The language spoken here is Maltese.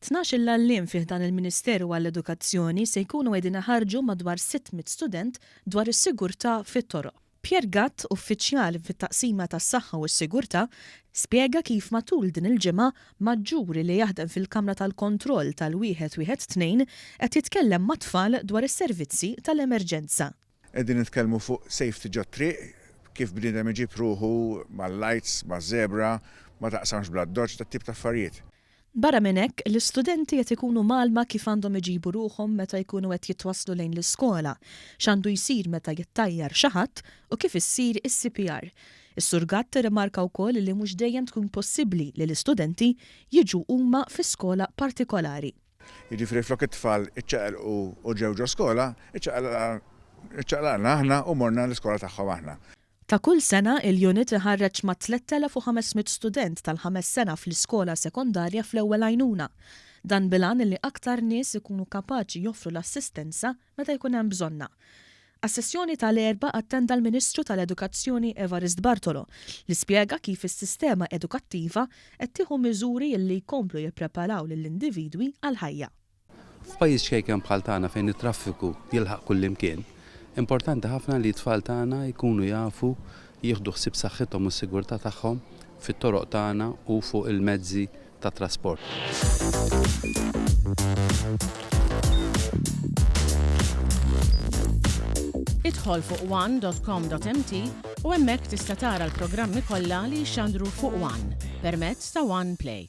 12-il għalliem fi ħdan il-Ministeru għall-Edukazzjoni se jkunu qegħdin iħarrġu madwar 600 student dwar is-sigurtà fit-toroq. Pierre Gatt, uffiċjal fit-Taqsima tas-Saħħa u s-Sigurtà, spjega kif matul din il-ġimgħa maġġuri li jaħdem fil-kamra tal-kontroll tal-112 qed jitkellem mat-tfal dwar is-servizzi tal-emerġenza. Qegħdin nitkellmu fuq safety ġot-triq, kif bniedem iġib ruħu mal-lights, maż-zebra, ma taqsamx bl-addoċċ, dat-tip ta' affarijiet. Barra minn hekk, l-istudenti qed ikunu mgħallma kif għandhom iġibu ruħhom meta jkunu qed jitwasslu lejn l-iskola, x'għandu jsir meta jittajjar xi ħadd u kif issir is-CPR. Is-Sur Gatt irrimarka wkoll li mhux dejjem tkun possibbli li l-istudenti jiġu huma fi skola partikolari. Jiġifieri flok it-tfal iċċaqilqu u ġew ġo skola, iċċaqlaqna aħna u morna l-iskola tagħhom aħna. Ta' kull sena, il-unit iħarreġ mat-3,500 student tal-ħames sena fl-iskola sekondarja fl-ewwel għajnuna. Dan bil-għan li aktar nies ikunu kapaċi joffru l-assistenza meta jkun hemm bżonnha. Għas-sessjoni tal-Erbgħa attenda l-Ministru tal-Edukazzjoni Evarist Bartolo li spjega kif is-sistema edukattiva qed tieħu miżuri li jkomplu jippreparaw lill-individwi għall-ħajja. F'pajjiż ċkejken bħal tagħna fejn it-traffiku jilħaq kullimkien, importanti ħafna li t-tfal tagħna jkunu jafu jieħdu ħsieb saħħithom u s-sigurtà tagħhom fit-toroq tagħna u fuq il-mezzi ta' trasport. Idħol fuq one dot com dot mt u hemmhekk tista' tara l-programmi kollha li jixxandru fuq one permezz ta' One Play.